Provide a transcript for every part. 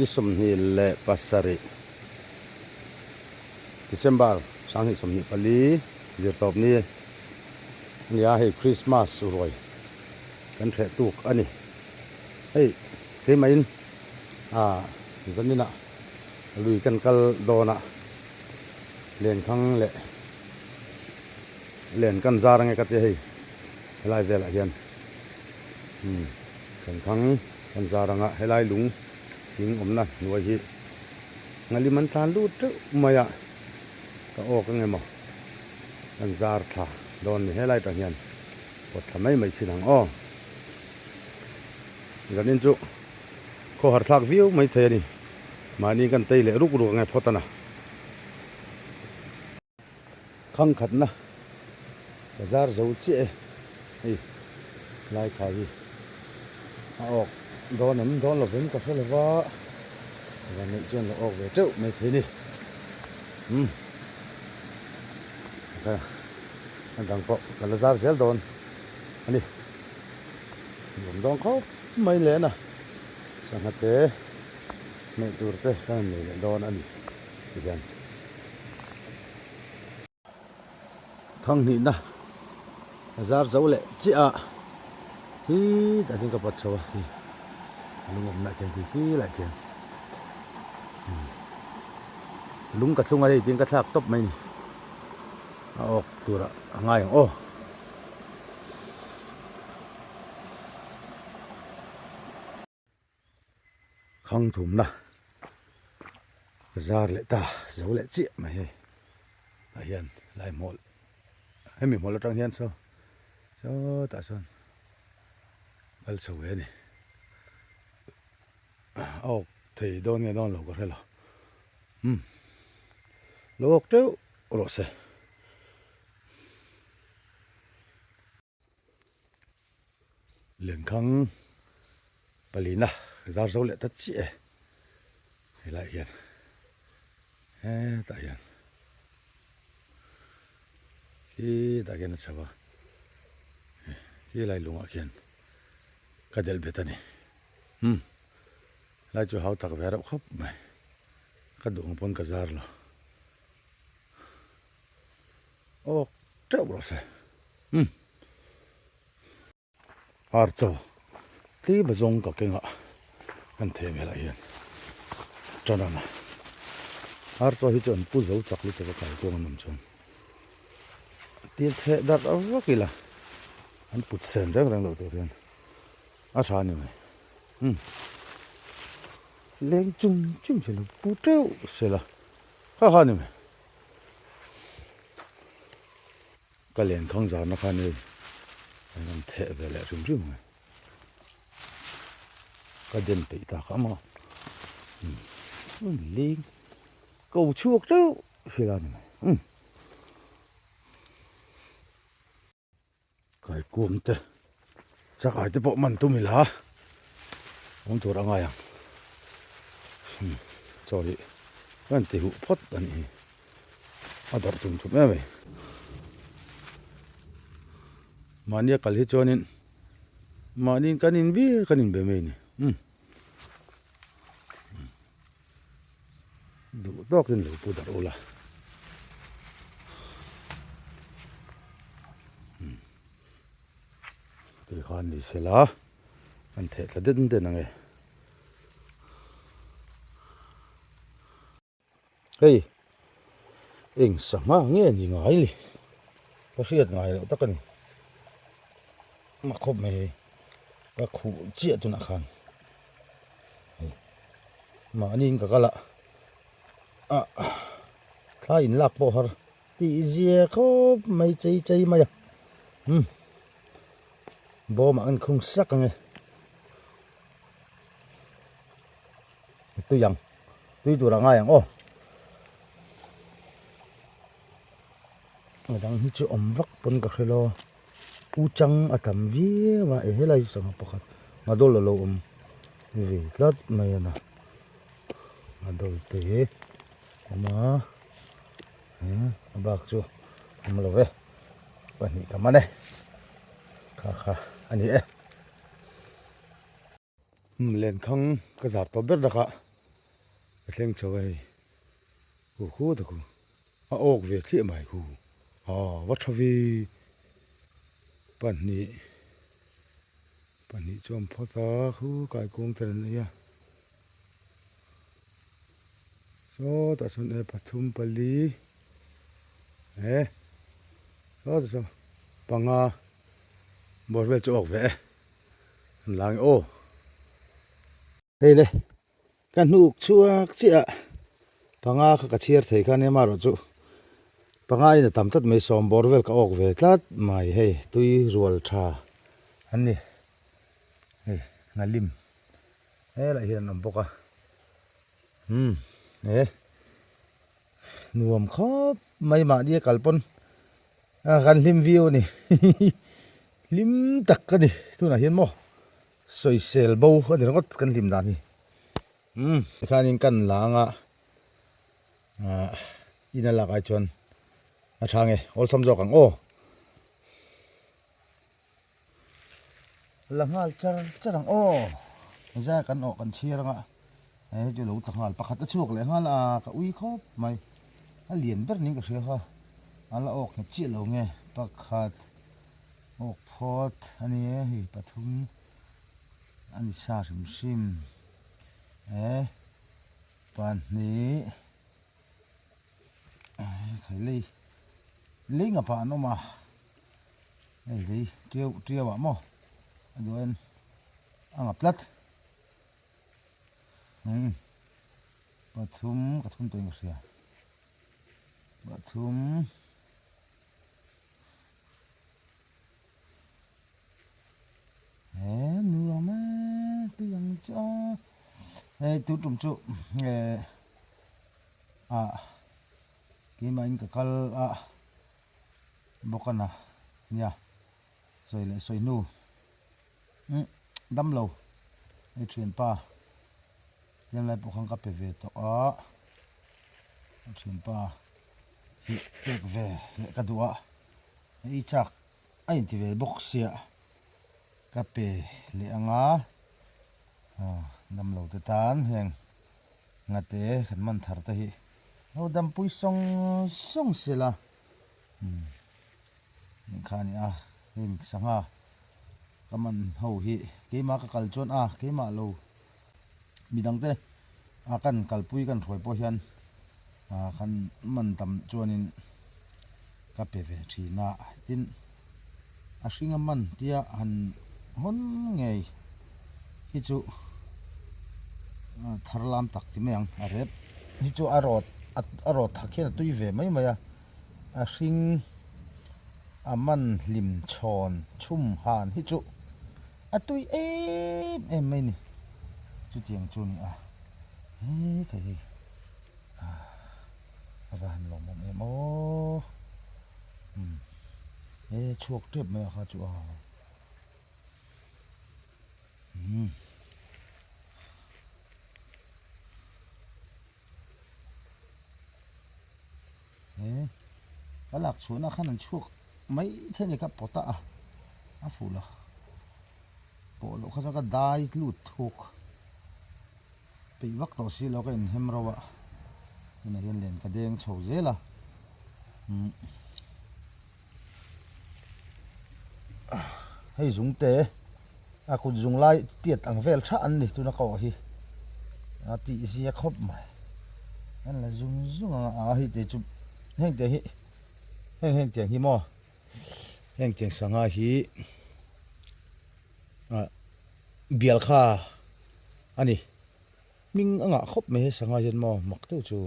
Ni 27 December 2024 zirtawp ni a ni a, hei Christmas ruai kan hreh tuk a ni. Hei keimahin ah zaninah lui kan kal dawn a, lenkhang leh len kan zar ange ka tia hei helai velah hian umm lenkhang kan zar anga helai lung thing awmna hnuai hi ngalim an tlan lut teuh mai a ka awk ange maw kan zar thla dawn ni helai tang hian pawt thla mai mai chin ang aw zanin chu khawhar thlak viau mai thei a ni mahni kan tei leh ruk ruk ange phawt a na. Khang khatna ka zar zo chiah e, hei lai thla hi a awk dawn em dawn lovin ka hre lova, van neih chuan lo awk ve teuh mai thei ni umm ka a dang pawh ka la zar zel dawn a ni, nuam dawn khawp mai leh na sangha te hmeh tur te ka rawn nei leh dawn a ni ti hian. Thanghnihna a zar zo leh chiah a, hi tah hian ka pawt chho a hi a lung awmna khian khi khi lai khian lung ka thlung a hei tiin ka thlak tawp mai a ni a awk turah a ngai ang aw. Khang thumna ka zar leh ta zo leh chiah mai hei tah hian lai hmawlh hemi hmawlh atang hian saw sawtah sawn kal chho ve a ni a awk thei dawn nge dawn lo ka hre lo umm lo awk teuh rawh se. Lenkhang palina zar zo leh ta chiah e helaiah hian hetah hian khitah khian a chho a khilai lungah khian ka delh bet a ni umm helai chu hau tak ve reuh khawp mai ka duh ang pawn ka zar lo. Awk teuh rawh se umm ar chaw tlem a zawng ka kengah kan theh velah hian tan a ar chaw hi chu an pu zo chak lutuk a kalkuang an awm chuan tir theh darh vak ila an put sen reng reng loh tur hian a tha a ni mai umm leng chung chung se lo pu teuh sela kha kha a ni mai. Ka len khang zarna khan hei an rawn theh ve leh hrim hrim mai. Ka den peih tak a maw. Um ling ko chhuak teuh sila ni mai. Um. Kaikuang te chakai te pawh man tum ila awm tur a ngai ang hmm chaw hi ka han ti huh phawt a nih hi a darh chum chum em mai mahni a kal hi chuanin mahni kan in biak kan in be mai a ni umm Duh tawkin lo pu darh ula. Ti khan ni sela an theh thla den den ang e. Hei eng sangha nge ni ngai ni ka hriat ngai loh tak a ni. Makhawp mai hei ka khuh chiah tunah khan. Mahniin ka kal a ah thla in lak pawh har tih zia khawp mai chei chei mai a umm bawm ah an khung sak ang e tui ang tui tur a ngai ang aw a dang hi chu awm vak pawn ka hre lo. U chang a tam viau a e helai sangha pakhat ngadawl a lo awm ve tlat mai a na ngadawl te awm a a bak chu awm lo ve pahnih ka man e kha kha a ni e lenkhang ka zar tawh ber dak a. thleng chho a hei khu khu ta khu a awk ve thliah mai khu aw va tha ve pahnih pahnih chuan phawt a khu kaikuang te an nei a sawtah sawn e pathum pali e sawtah sawn panga bawr vel chu a awk ve e an la ang aw. Hei le, ka hnuk chhuak chiah a, panga kha ka chhiar thei kha nia marawh chu panga in a tam tlat mai sawm bawr vel ka awk ve tlat mai hei tui rual tha an ni hei nghalim helaiah hian an awm bawk a umm he nuam khawp mai mahni a kal pawn a kan hlim viau a ni hihihi hlim tak ka ni tunah hian maw. Sawisel bo a ni ringawt kan hlim dan hi umm tikhanin kan la anga ahh in a lak ai chuan a tha nge awlsam zawk ang aw la nghal char char ang aw zai kan awh kan chhiar anga he chu lo tla nghal pakhat a chhuak leh nghal a ka ui khawp mai a lian ber niin ka hria kha a la awk nghet chiah lo nge pakhat. Awk phawt a ni e hei pathum a ni sa hrim hrim e pahnih khai lei lei ngapah an awm a hei lei tiau tiau ah maw a duh en a ngap tlat umm pathum ka thum tawhin ka hria pathum. He nuam e tui ang chu a hei tun tum chu eh ah keimah in ka kal a bawk a na nia sawi leh sawi hnu umm damlo hei thianpa tlem lai pawh khan ka pe ve tawh a a thianpa hi pek ve leh ka duh a hei chak a inti ve bawk sia ka pe leh ang a aw damlo te tan heng ngate kan man thar te hi lo dampui sawng sawng sela umm kha a ni a heng sangha ka man ho hi keimah ka kal chuan a keimah lo midang te a kan kalpui kan hruai pawh hian ah kan man tam chuanin ka pe ve thin a tin a hring a man tia han hawn ngei hi chu thar lam tak ti mai ang a rep hi chu a rawt a rawt thak hian a tui ve mai mai a a hring a man hlim chhawn chhum han hi chu a tui em em mai ni chutiang chu a ni a he kha hi a va han lawmawm em aw umm he chhuak tep mai a kha chu a umm. He ka lak chhuahna khan an chhuak mai thei a ni ka pawt a a fuh lo pawh loh kha chuan ka dai lut thuk peih vak tawh si lo ka inhem reuh a tunah hian len ka deng chho zel a umm hei zung te a kut zung lai tiat ang vel tha an ni tuna ka awh hi a tih zia khawp mai an la zung zung ang a hei te chu heng te hi heng heng tiang hi maw heng tiang sangha hi ah bial kha a ni hming a ngah khawp mai he sangha hian maw mak deuh chu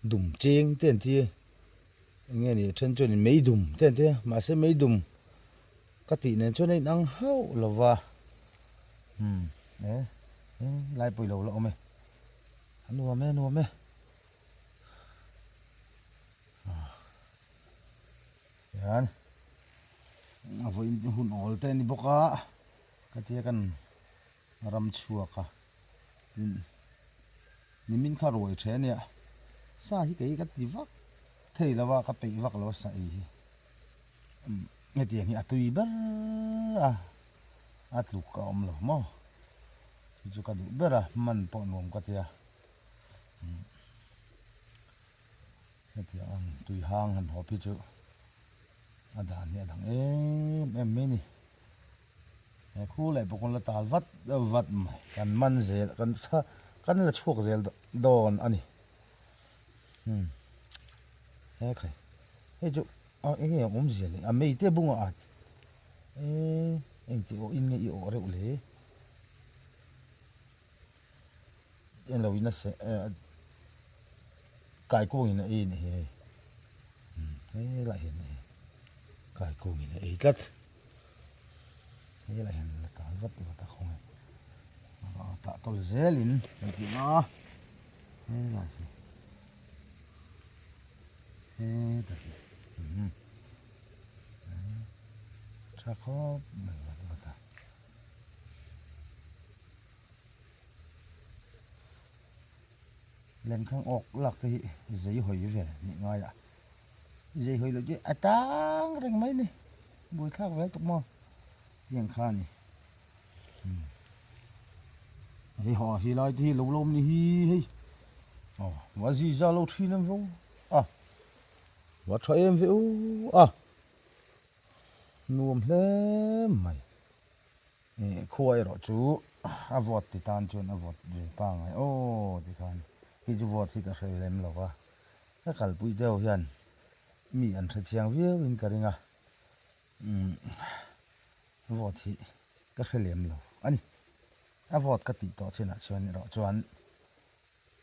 dum cheng te an ti a. Eng nge ni then chuanin meidum te an ti a mahse meidum ka tih nen chuan a inang hauh lo va umm e he lai pawh i lo la awm e a nuam e a nuam e hian a vawiin hun awl te a ni bawk a ka tia kan ram chhuak a tin nimin kha ruai the ania sa hi kei ka ti vak thei lo a ka peih vak lo a sa ei hi umm hetiang hi a tui ber a a tluk a awm lo maw chu chu ka duh ber a man pawh nuam ka tia. Hetiang ang tui hang han hawp hi chu a dan hi a dang em em mai a ni. He khu leh pawh kan la tal vat vat mai kan man zel kan kan la chhuak zel dawn a ni. Umm he khai hei chu a eng nge awmzia le a mei te bungah a eee engti awh in nge i awh reuh le. En lo in a seh eh kaikung in a ei a nih hi hei helaiah hian kaikung in a ei tlat helaiah hian la tal vat vat a khaw nge a tah tawl zel in kan tih ang a helai hi hetah hi tha khawp mai vat vat a. Lenkhang awk lak te hi zei hawi vel nih ngai a zei hawi loh chu a tang reng mai ni buaithlak vel tuk maw tiang kha a ni hei haw hi lai te hi lo lawm ni hi hei aw va zi za lo thin em vo a va tha em ve u a nuam hle mai. Ih khua erawh chu a vawt ti tan chuan a vawt ve pangai aw tikhan hei chu vawt hi ka hre lem lo va ka kalpui deuh hian mi an hre chiang viau in ka ring a umm vawt hi ka hre lem lo a ni a vawt ka tih tawh chinah chuan erawh chuan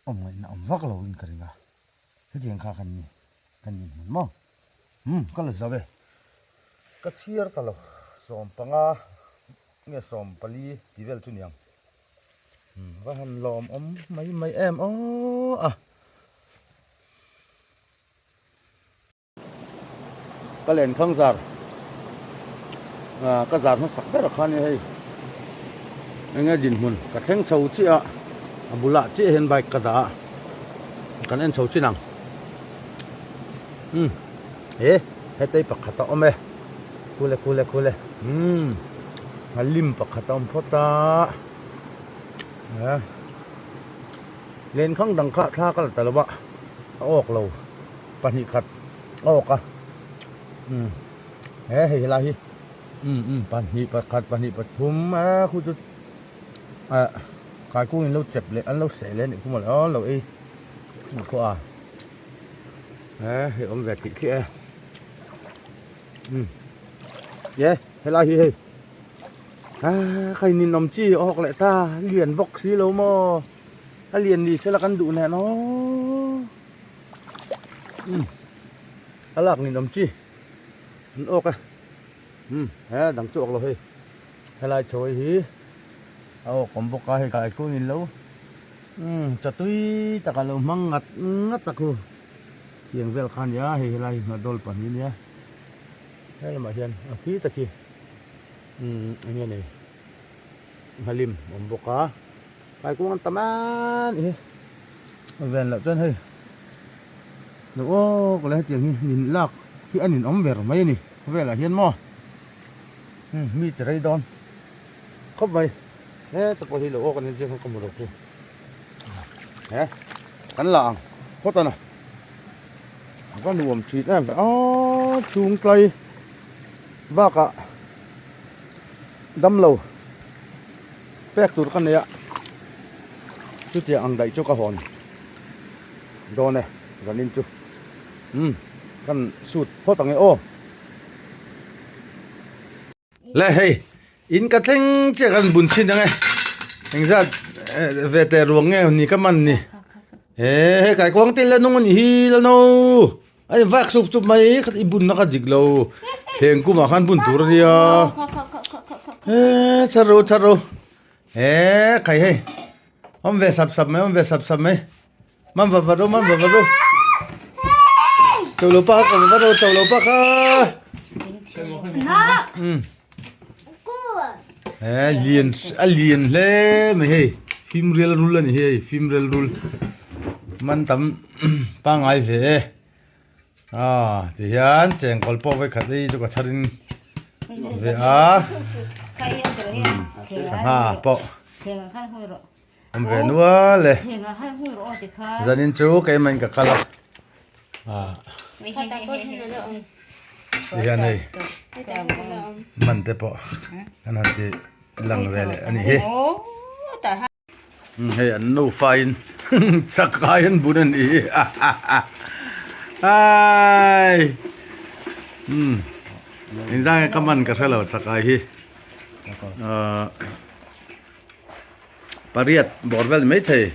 awm ngaihna awm vak lo in ka ring a hetiang kha kan ni kan inhmun maw umm ka la zo e ka chhiar ta lo 15 nge 14 tih vel chu niang umm va han lawm awm mai mai em aw a. Ka lenkhang zar ah ka zar hmasak ber kha ania hei enge dinhmun ka thleng chho chiah a a bulah chiah hian bike ka dah a kan en chho chin ang umm he hetei pakhat a awm e khule khule khule umm a lim pakhat a awm phawt a eh lenkhang dang kha thla ka la ta lo a a awk lo. 2 khat a awk a umm he hei helai hi umm umm 2 1 2 3 a khu chu ah kaikung in lo chep leh an lo seh leh a nih khu mawle aw lo ei khaw a he hei awm ve tih thliah e umm e helai hi hei ah ka in awm chi a awk leh ta lian bawk si lo maw a lian ni sela kan duh nen aw. Umm a lak nin awm chi an awk e umm he dang chu awk lo hei helai chho hei hi a awk awm bawk a hei kai kung in lo umm chatui tak a lo hmang ngat ngat a khu tiang vel kha a nia hei helai hi hnawdawlh 2 nia he lamah hian a khi tak hi umm eng nge ni nghalim awm bawk a. Kaikung an tam a nih hi a ven loh chuan hei lo awk leh hetiang hi nin lak hi a ninawm ber mai a ni khawvelah hian maw umm mi ti rei dawn khawp mai heta pawh hi lo awk a ni chiang kha ka hmu lo chu he kan la ang phawt a na a va nuam thin em aw chhung tlai bakah damlo. Pek tur ka nei a, chutiang ang daih chu ka hawn dawn e zanin chu. Umm kan shoot phawt ang e aw. Le hei in ka thleng chiah kan bun chhin ang e engzat ve teh ruang nge ni ka man ni he he kaikuang te la nung a nih hi la no. A in vak sup sup mai khat i bunna kha dik lo thleng kumah khan bun tur a nia he chhar ro chhar ro he khai hei awm ve sap sap mai awm ve sap sap mai man va va ro man va va ro cholo pa kha va ro cholo pa kha um he lian a lian hle mai hei fimrel rul a ni hei fimrel rul man tam pangai ve e ah ti hian chengkawl pawh vawikhat ei chu ka chhar in ve a sangha pawh. Awm ve nual e. Zanin chu keimahin ka kal a. Tihian hei man te pawh an han ti lang ve leh a ni hi. Hei an nufa in chakai an bun a ni hi. Hai. Engzah nge ka man ka hre lo chakai hi. Pariat bawr vel mai thei.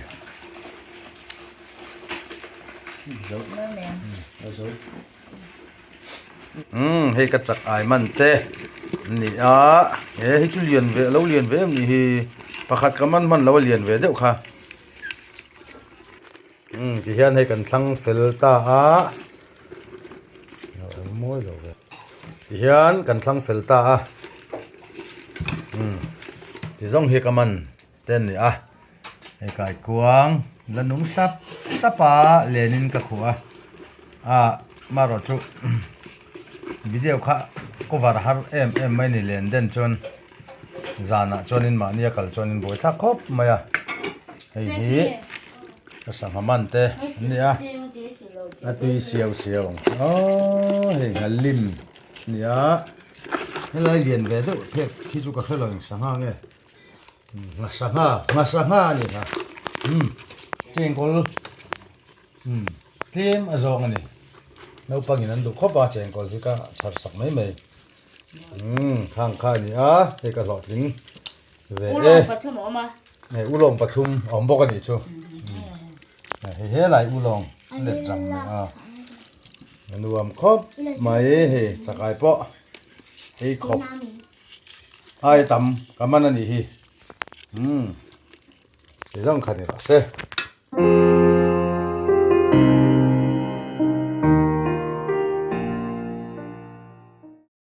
Umm hei ka chak ai man te ni a he hei chu lian ve lo lian ve em ni hi pakhat ka man hman lo a lian ve deuh kha umm ti hian hei kan thlang fel ta a mawi lo ve ti hian kan thlang fel ta a umm ti zawng hi ka man te an ni a hei kaikuang la nung sap sap a lenin ka khuh a ah marawh chu video kha cover har em em mai ni len den chuan zanah chuanin mahni a kal chuanin buai thlak khawp mai a hei hi ka sangha man te an ni a a tui siau siau ang aww hei a lim a ni a helai lian ve deuh phek hi chu ka hre lo eng sangha nge. Nghasangha nghasangha a ni kha umm chengkawl umm tlem a zawng a ni naupangin an duh khawp a chengkawl hi ka chhar sak mai mai umm khang kha a ni a hei ka hlawhtling ve e hei ulawng pathum a awm bawk a nih chu hei helai ulawng a let rang mai a a nuam khawp mai hei chakai pawh hei khawp. Ai tam ka man a nih hi umm ti zawng kha ni rawh se.